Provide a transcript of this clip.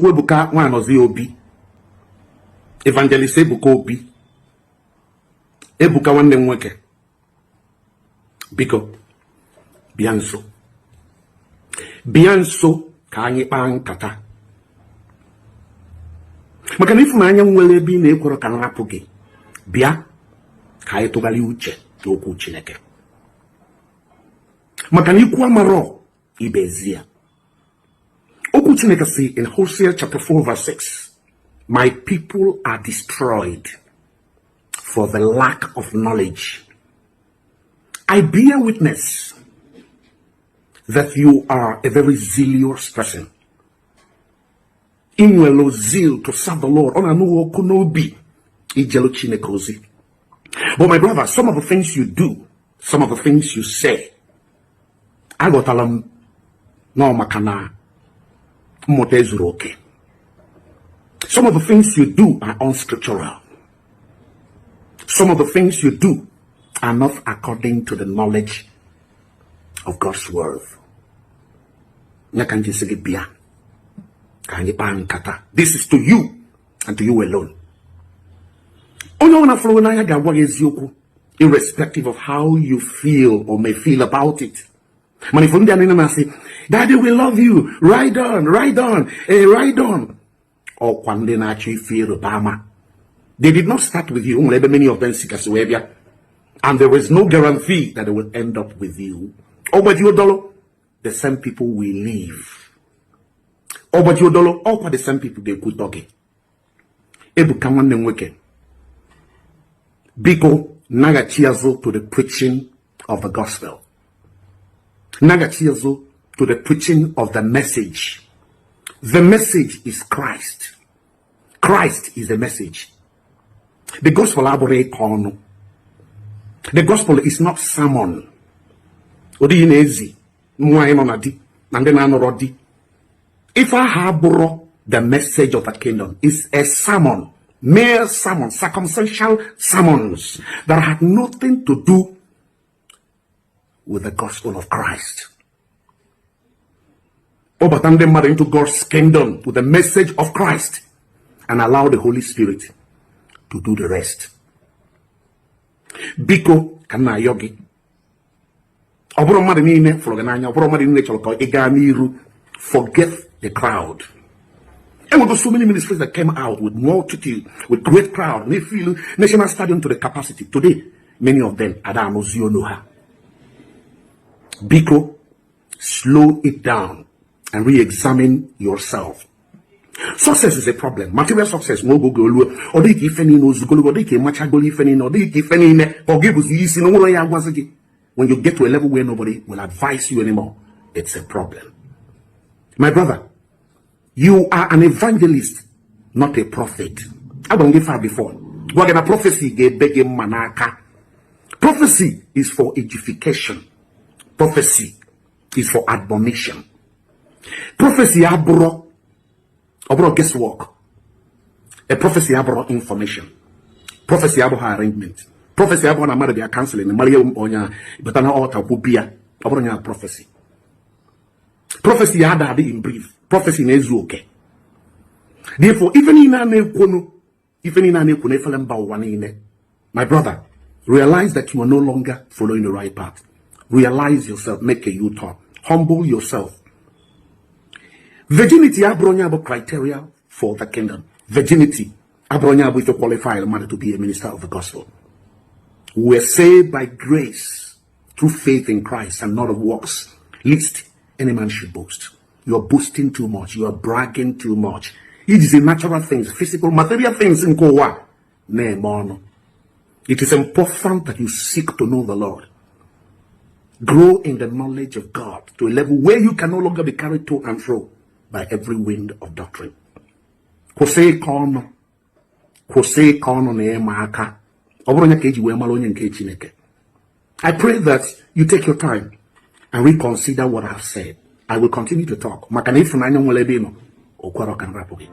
Chukwuebuka Nwanọzie Obi, Evangelist Ebuka Obi, Ebuka nwanne m nwoke, biko bịa nso, bịa nso ka anyị kpaa nkata, maka na ịfụnanya nwere ebe ị na-ekwere ka m rapụ gị. Bịa ka anyị tụgharịa uche n'okwu Chineke, maka na ikwu amarọ ibe ezi ya. Okwu Chineke si in Hosea chapter 4 verse 6, "My people are destroyed for the lack of knowledge." I bear witness that you are a very zealous person. Ị nwere zeal to serve the Lord. Ọ na-anụ ọkụ n'obi ijelu Chineke ozi. But my brother, some of the things you do, some of the things you say, aghọtala m nọ maka na mmụta ezuru oke. Some of the things you do are unscriptural. Some of the things you do are not according to the knowledge of God's word. Ya ka m ji sị gị bịa ka anyị kpaa nkata. This is to you and to you alone. Onye ọbụla fụrụ n'anya ga-agwa gị eziokwu, irrespective of how you feel or may feel about it. Mana ifo ndị a niile na-asị, "Daddy, we love you, ride on, ride on, eh, ride on," ọkwa ndị na-achọ ife ịrịba ama. They did not start with you. Nwere ebe many of them sikasị wee bịa, and there is no guarantee that they will end up with you. Ọgbaji odolo, the same people will leave. Ọgbaji odolo, ọkwa the same people ga-ekwutọ gị. Ebuka nwanne m nwoke, biko naghachi azụ to the preaching of the gospel. Naghachi azụ to the preaching of the message. The message is Christ. Christ is the message. The gospel abụrụ ịkọ ọnụ. The gospel is not sermon. Ọ dịghị na-ezi nwaanyị nọ na di na ndị na-anọrọ di. Ife aha abụrụ the message of the kingdom is a sermon, mere sermon, circumstantial sermons that had nothing to do with the gospel of Christ. Kpọbata ndị mmadụ into God's kingdom with the message of Christ and allow the Holy Spirit to do the rest. Biko ka m na-ayọ gị, ọ bụrụ mmadụ niile fụrụ gị n'anya, ọ bụrụ mmadụ niile chọrọ ka ị gaa n'iru, forget the crowd. Enwego so many ministries that came out with multitude, with great crowd, na-efill National Stadium to the capacity. Today, many of them ada anụzi olu ha. Biko, slow it down and re-examine yourself. Success is a problem. Material success, nwa oge oluo, ọ dịghị ka ife niile ozugologo, ọ dịghị ka ịmachagolo ife niile, ọ dịghị ka ife niile ka ọ gị bụzi isi na nwere ya agwazi gị. When you get to a level where nobody will advise you anymore, it's a problem. My brother, you are an evangelist, not a prophet. Agwara m gị far before. Gwa gị na prophecy ga-ebe gị mma n'aka. Prophecy is for edification. Prophecy is for admonition. Prophecy abụrụ ọ bụrụ guesswork. A prophecy abụrụ information. Prophecy abụghị arrangement. Prophecy abụrụ na mmadụ bịa counseling, mara ihe onye a bata na altar kwubi ya. Ọ bụrụ ya prophecy. Prophecy ya ada adị in brief. Prophecy na-ezu oke. Therefore, ife niile a na-ekwunu, ife niile a na-ekwu n'efere mba ụwa niile, my brother, realize that you are no longer following the right path. Realize yourself, make a U-turn, humble yourself. Virginity abụrụ onye abụ criteria for the kingdom. Virginity abụrụ onye abụ ife qualify mmadụ to be a minister of the gospel. We are saved by grace through faith in Christ and not of works, lest any man should boast. You are boasting too much. You are bragging too much. It is a natural things, physical, material things nke ụwa na-eme ọnụ. It is important that you seek to know the Lord. Grow in the knowledge of God to a level where you can no longer be carried to and fro by every wind of doctrine. Kwụsị ịkọ ọnụ. Kwụsị ịkọ ọnụ na ịma aka. Ọ bụrụ onye ka eji wee mara onye nke Chineke. I pray that you take your time and reconsider what I've said. I will continue to talk. Maka na ịfụnanya nwere ebe ị nọ, o kwero ka m rapụ gị.